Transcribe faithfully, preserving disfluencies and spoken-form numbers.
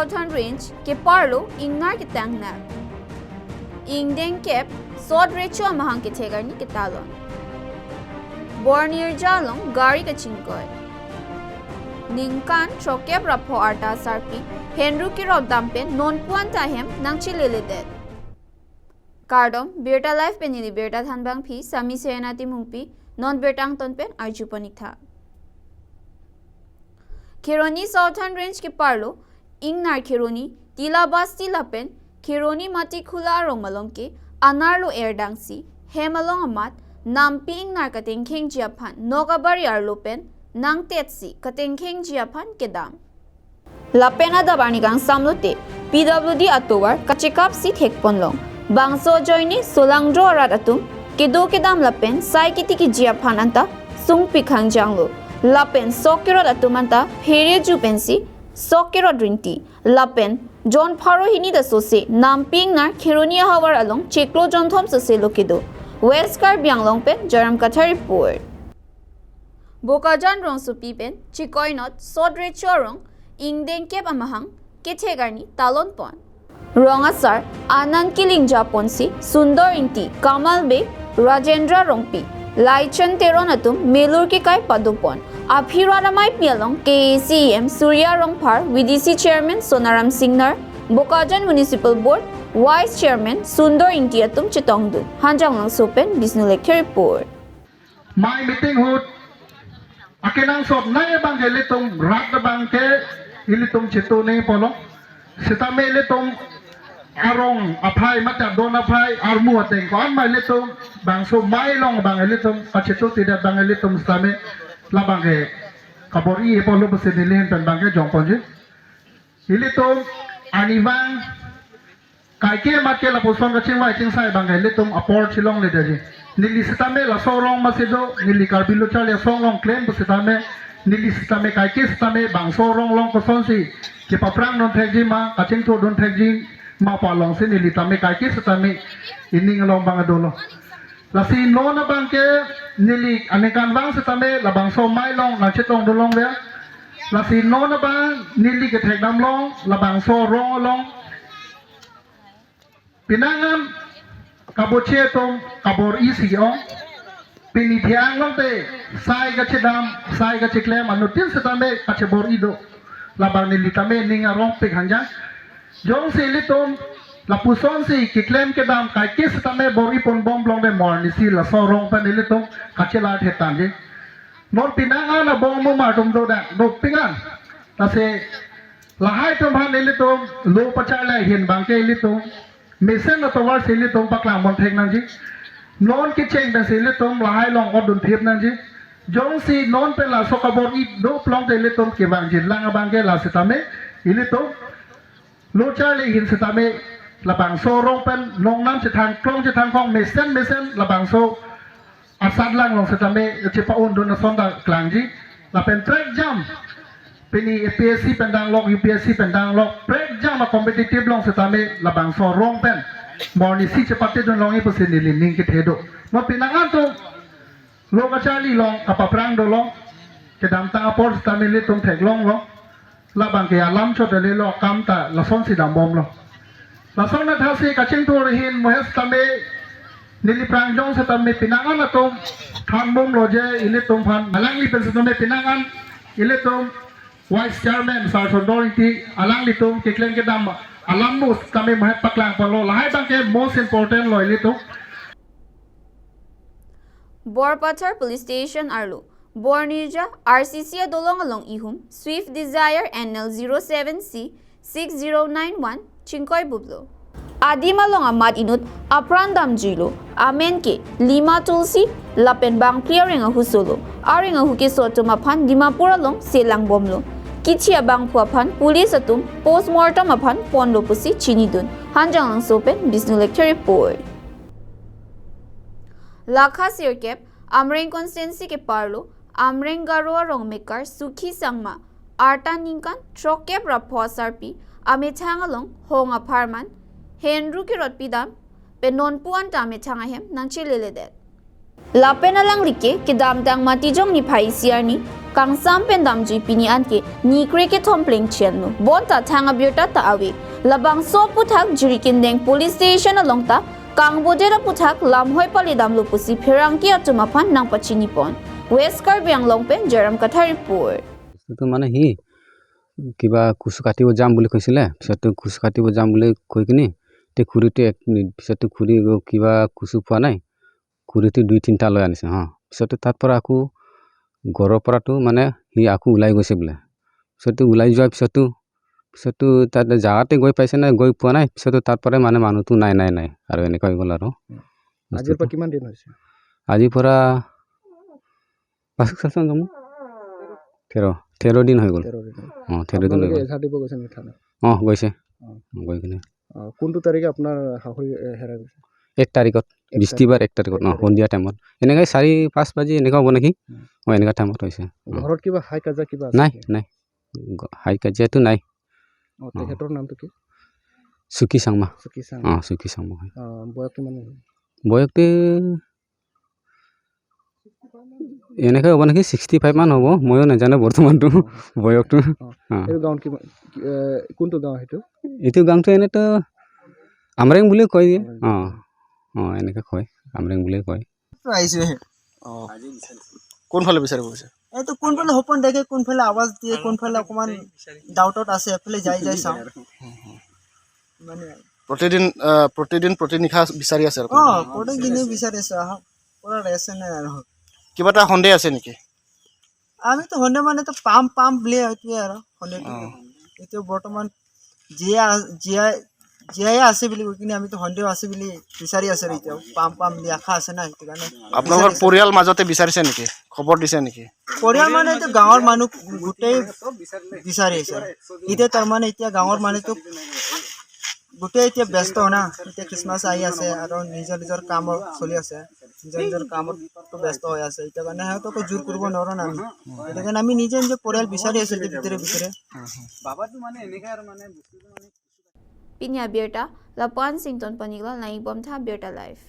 Southern Range keparlo ingnar ketang nang. Ingdeng kep sot recho amahang kethek arni ketalon. Bornirja along gari kachingkoi. Ningkan throkkep ra pho arta asarpi henru kerot dam pen nonpu anta hem nangcheleledet. Kardom, Birta Live pen neli birta thanbangpi Sami Sena Timungpi, non birta angton pen arjupon-ik tha. Kheroni Southern Range keparlo ingnar Kheroni Tila Basti lapen Kheroni Matikhula arong malom ke anerlo erdangsi hem along amat nampi ingnar katengkhengji aphan nok abari arlo pen nangtetsi katengkhengji aphan kedam. Lapen adap arni kangsam lote P W D atovar kachekapsi thekponlong. Bangso ajoine solangdro arat atum kedo kedam lapen sai kitikiji aphan anta sungpik hangjanglo. Lapen sok kerot atum anta phereju pensi sok kerot rinti. Lapen jon pharo hini ta sose nampi ingnar Kheroni ahavar along chiklo jonthom sose lo kedo. West Karbi Anglong pen Joram Kathar report. Bokajan rongsopi pen chikoinot sot recho arong ingdeng kep amahang kethek arni talonpon. Rong asar Anand Killing japonsi Sundor Ingti, Kamal Bey, Rajendra Rongpi, Laichen Teron atum melur kekai padopon. Aphi rat ameipi along K A A C E M Surya Rongphar, V D C Chairman Sonaram Singnar, Bokajan Municipal Board Vice Chairman Sundor Ingti atum chetongdun. Hanjanglangso pen Bishnu Lekthe report. Mei meeting ahut akenangsot nai abangke ilitum rat abangke ilitum chetu nangji pulo. Sitame ilitum arong aphai mate adon aphai armu ateng ko-an ma ilitum bangso mei along abang ilitum kachetu tidat abang ilitum sitame labangke kabor-i pulo pusi neli ahin pen abangke jongponji. Ilitum arnivang kaike amat ke lapuson kachingvai chingsai abangke ilitum apor chelongledetji. Neli sitame laso arong masi do, neli Karbi Lo Charli Asong along klem pusitame, neli sitame kaike sitame bangso arong along kosonsi kepaphrangdun thekji ma, kachingthurdun thekji ma pu alongsi neli tame kaike sitame ining along abang dolo. Lasi non abangke neli aningkanvang sitame labangso mei along nangchetongdun longver. Lasi non abang neli kethekdamlong labangso arong along. Penang an kaboche atum kabor-isi ong. Pini thiang longte sai kachedam, sai kacheklem anuttin sitame kachebor-i do. Labang neli tame ning arongpik hangjang. Jongsi ilitum lapusonsi keklem kedam kaike sitame bor-i ponbomlong te mo arnisi laso arong pen ilitum kachelar thetangji. Non penang an abong amumar atum dodak, dopik an. Lasi lahai atum aphan ilitum lo pacharli ahin abangke ilitum mesen atovarsi ilitum paklang ponthek nangji. Non kecheng pensi ilitum lahai along otdun thip nangji. Jongsi non pen laso kabor-i doplong te ilitum kevangji lang abangke la sitame ilitum lo charli ahin sitame labangso arong pen nongnam chethang klong chethang kong mesen mesen labangso asatlang along sitame chepa-undun ason ta klangji. Lapen prekjam pini A P S C pen danglok, U P S C pen danglok, prekjam a-competitive along sitame labangso arong pen mo arnisi chepatedun longji pusi neli ning kethe do. Mo penang an atum lo kacharli along kapaphrang dolo, kedamtang apor sitame ilitum theklonglo. Labangke alam chot le lo akam ta lasonsi dambomlo. Lason athasi kachingthur ahin mo he sitame neli prangjong sitame penang an atum thanbomlo je ilitum aphan alangli pen sitame penang an ilitum Vice Chairman Sar Sundor Ingti alanglitum keklem kedam alam mo sitame mo he paklang ponlo, lahai abangke most important lo ilitum. Borpathar Police Station arlo Bornirja R C C adolong along ihum Swift Dzire N L zero seven C six zero nine one chingkoi buplo. Adim along amat inut apran damjuilo. Amen ke Lima Tulsi lapen bangphli areng ahuso lo. Areng ahu keso atum aphan Dimapur along selangbomlo. Kithi abangphu aphan police atum postmortem aphan ponlo pusi chinidun. Hanjanglangso pen Bishnu Lekthe report. Lakha sirkep Amreng constituency keparlo Amreng Garo arong mekar Sukhi Sangma arta ningkan throkkep ra pho asarpi amethang along hong apharman henru kerot pidam pen nonpu anta amethang ahem nangcheleledet. Lapen alangli ke kedamtang Matijong niphai isi arni kangsam pen damji pini anke nikre kethom plengchenlo. Bonta thang abirta ta ave. Labangso aputhak Jirikindeng Police Station along ta kangbodet aputhak lamhoi palidamlo pusi pherangke atum aphan nangpachinipon. West Karbi Anglong pen Joram Kathar report. তো মানে সি কিবা কচু কাটিব যাম বুলি কৈছিলে। পিছতো কচু কাটিব যাম বুলি কৈ কিনি তে খুৰীটো এক পিছতো খুৰী কিবা কচু পোৱা নাই, খুৰীটো দুই তিনিটা লৈ আনিছে হা। পিছতো তাৰ পৰা আকৌ ঘৰৰ পৰাতো মানে সি আকৌ ওলাই গৈছে বোলে। পিছতো ওলাই যোৱাৰ পিছতো পিছতো তাত জাগাতে গৈ পাইছে নে গৈ পোৱা নাই, পিছতো তাৰ পৰাই মানে মানুহটো নাই নাই নাই আৰু এনেকুৱা হৈ গ'ল আৰু। আজিৰ পৰা কিমান দিন হৈছে? আজিৰ পৰা পাঁচ সাতজন যাম। তেৰ তেৰ দিন হৈ গ'ল। তেৰ দিন। অ তেৰ দিন হৈ আপোনালোকে গ'ল। এজাহাৰ দিব গৈছে নেকি থানাত? অ গৈছে। অ। গৈ কিনে অ, কোনটো তাৰিখে আপোনাৰ শাহুৰি এ, হেৰাই গৈছে? এক তাৰিখত, এক বিস্তিবাৰ এক তাৰিখত এক ন তাৰিখত। সন্ধিয়া টাইমত এনেকৈ চাৰি পাঁচ বাজি এনেকুৱা হ'ব নেকি? উম। অ এনেকুৱা টাইমত হৈছে। অ। ঘৰত কিবা হাই কাজিয়া কিবা আছে নাই নেকি? নাই। গ- হাই কাজিয়াটো নাই। অ, তেখেতৰ নামটো কি? চুকি চাংমা। চুকি চাং। অ চুকি চাংমা হয়। অ, বয়স কিমান হ'ল? বয়সটো এনেকৈ হ'ব নেকি, ছিক্সটি ফাইভ মান হ'ব, ময়ো নাজানো বৰ্তমানটো বয়সটো। অ, অ। এইটো গাঁৱত কিমান কি- এ, কোনটো গাঁও সেইটো? এইটো গাঁওটো এনেতো আমৰেং বুলিও কয় যে। অ অ এনেকৈ কয়, আমৰেং বুলিয়ে কয়। আহিছোহে। অ, কোনফালে বিচাৰিব গৈছে? এইটো কোনফালে সপোন দেখে, কোনফালে আৱাজ দিয়ে, কোনফালে অকমান ডাউটত আছে, এফালে যাই যাই চাওঁ। মানে প্ৰতিদিন আহ, প্ৰতিদিন প্ৰতি নিশা বিচাৰি আছে আৰু অ, প্ৰত্যেক দিনে বিচাৰি আছো, আহক, পুৰা ৰেষ্ট নাই আৰু। কিবা এটা সন্দেহ আছে নেকি? আমিতো সন্দেহ মানে তো পাম পাম বুলিয়ে এইটোৱে আৰু সন্দেহটো। অ। এতিয়া বৰ্তমান জীয়াই আ- জীয়াই জীয়াই আছে বুলি কৈ কিনে আমিতো সন্দেহ আছে বুলি বিচাৰি আছো আৰু এতিয়াও পাম পাম বুলি আশা আছে না, সেইটো কাৰণে আপোনালোকৰ পৰিয়াল মাজতে বিচাৰিছে নেকি, খবৰ দিছে নেকি? পৰিয়াল মানে এইটো গাঁৱৰ মানুহ গোটেই বিচাৰি আছে। এতিয়া তাৰমানে এতিয়া গাঁৱৰ মানুহটো গোটেই এতিয়া ব্যস্ত না, এতিয়া খ্ৰীষ্টমাছ আহি আছে আৰু নিজৰ নিজৰ কামত চলি আছে, নিজৰ নিজৰ কামত ব্যস্ত হৈ আছে। এতিয়া কাৰণে সিহঁতকো জোৰ কৰিব নোৱাৰো না আমি, সেইটো কাৰণে আমি নিজে নিজে পৰিয়াল বিচাৰি আছো এতিয়া ভিতৰে ভিতৰে। Pini abirta lapu-an sington pon-iklo, lang-ik bom tha Birta Live.